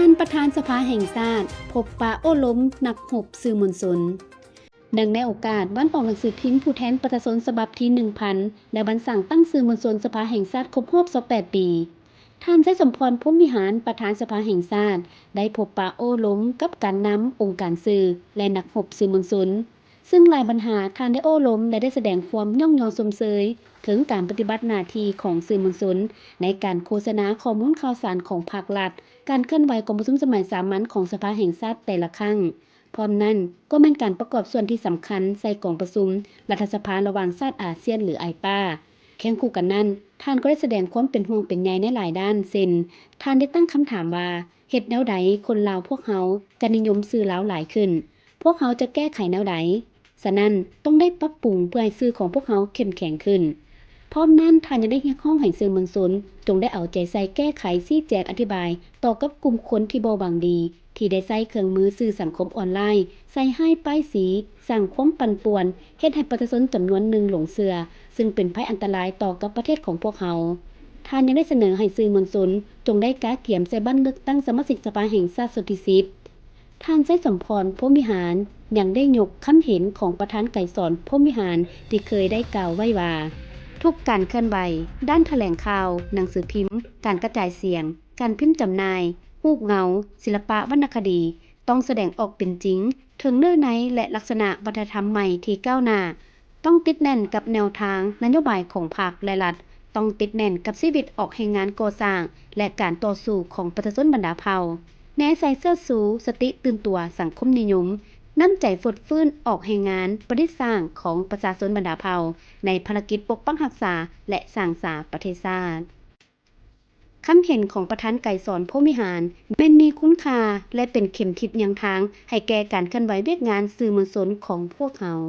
ທ່ານປະທານສະພາແຫ່ງຊາດ ພົບປະໂອ້ລົມນັກຮົບສື່ມວນຊົນ. ເນື່ອງໃນໂອກາດວັນອອກໜັງສືພິມຜູ້ແທນປະຊາຊົນສະບັບທີໜຶ່ງພັນ ແລະ ວັນສ້າງຕັ້ງສື່ມວນຊົນສະພາແຫ່ງຊາດຄົບຮອບຊາວແປດປີ, ທ່ານ ໄຊສົມພອນ ພົມວິຫານ ປະທານສະພາແຫ່ງຊາດ ໄດ້ພົບປະໂອ້ລົມກັບການນຳ, ອົງການສື່ ແລະ ນັກຮົບສື່ມວນຊົນ, ເຊິ່ງຫຼາຍບັນຫາທ່ານໄດ້ໂອ້ລົມ ແລະ ໄດ້ສະແດງຄວາມຍ້ອງຍໍຊົມເຊີຍເຖິງການປະຕິບັດໜ້າທີ່ຂອງສື່ມວນຊົນໃນການໂຄສະນາຂໍ້ມູນຂ່າວສານຂອງພາກລັດ, ການເຄື່ອນໄຫວກອງປະຊຸມສະໄໝສາມັນຂອງສະພາແຫ່ງຊາດແຕ່ລະຄັ້ງ. ພ້ອມນັ້ນກໍແມ່ນການປະກອບສ່ວນທີ່ສຳຄັນໃສ່ກອງປະຊຸມລັດຖະສະພາລະຫວ່າງຊາດອາຊຽນ ຫຼື ໄອປາ. ຄຽງຄູ່ກັນນັ້ນ, ທ່ານກໍໄດ້ສະແດງຄວາມເປັນຫ່ວງເປັນໃຍໃນຫຼາຍດ້ານ ເຊັ່ນ ທ່ານໄດ້ຕັ້ງຄຳຖາມວ່າ ເຮັດແນວໃດຄົນລາວພວກເຮົາຈະນິຍົມສື່ລາວຫຼາຍຂຶ້ນ? ພວກເຮົາຈະແກ້ໄຂແນວໃດ? ສະນັ້ນ, ຕ້ອງໄດ້ປັບປຸງເພື່ອໃຫ້ສື່ຂອງພວກເຮົາເຂັ້ມແຂງຂຶ້ນ. ພ້ອມນັ້ນ, ທ່ານຍັງໄດ້ຮຽກຮ້ອງໃຫ້ສື່ມວນຊົນຈົ່ງໄດ້ເອົາໃຈໃສ່ແກ້ໄຂ, ຊີ້ແຈງ, ອະທິບາຍຕໍ່ກັບກຸ່ມຄົນທີ່ບໍ່ຫວັງດີ ທີ່ໄດ້ໃຊ້ເຄື່ອງມືສື່ສັງຄົມອອນລາຍໃສ່ຮ້າຍປ້າຍສີ, ສ້າງຄວາມປັ່ນປ່ວນ, ເຮັດໃຫ້ປະຊາຊົນຈຳນວນໜຶ່ງຫຼົງເຊື່ອ, ເຊິ່ງເປັນໄພອັນຕະລາຍຕໍ່ກັບປະເທດຂອງພວກເຮົາ. ທ່ານຍັງໄດ້ສະເໜີໃຫ້ສື່ມວນຊົນຈົ່ງໄດ້ກະກຽມໃສ່ບັດເລືອກຕັ້ງສະມາຊິກສະພາແຫ່ງຊາດຊຸດທີສິບ. ທ່ານ ໄຊສົມພອນ ພົມວິຫານ ຍັງໄດ້ຍົກຄຳເຫັນຂອງປະທານໄກສອນ ພົມວິຫານ ທີ່ເຄີຍໄດ້ກ່າວໄວ້ວ່າ ທຸກການເຄື່ອນໄຫວດ້ານຖະແຫຼງຂ່າວ, ໜັງສືພິມ, ການກະຈາຍສຽງ, ການພິມຈຳໜ່າຍ, ຮູບເງົາ, ສິລະປະວັນນະຄະດີ ຕ້ອງສະແດງອອກເປັນຈິງເຖິງເນື້ອໃນ ແລະ ລັກສະນະວັດທະນະທຳໃໝ່ທີ່ກ້າວໜ້າ, ຕ້ອງຕິດແໜ້ນກັບແນວທາງນະໂຍບາຍຂອງພັກ ແລະ ລັດ, ຕ້ອງຕິດແໜ້ນກັບຊີວິດອອກແຮງງານກໍ່ສ້າງ ແລະ ການຕໍ່ສູ້ຂອງປະຊາຊົນບັນດາເຜົ່າ, ແນໃສ່ເຊີດຊູສະຕິຕື່ນຕົວສັງຄົມນິຍົມ, ນ້ຳໃຈຟົດຟື້ນອອກແຮງງານປະດິດສ້າງຂອງປະຊາຊົນບັນດາເຜົ່າ ໃນພາລະກິດປົກປັກຮັກສາ ແລະ ສ້າງສາປະເທດຊາດ. ຄຳເຫັນຂອງປະທານໄກສອນ ພົມວິຫານ ແມ່ນມີຄຸນຄ່າ ແລະ ເປັນເຂັມທິດນຳທາງໃຫ້ແກ່ການເຄື່ອນໄຫວວຽກງານສື່ມວນຊົນຂອງພວກເຮົາ.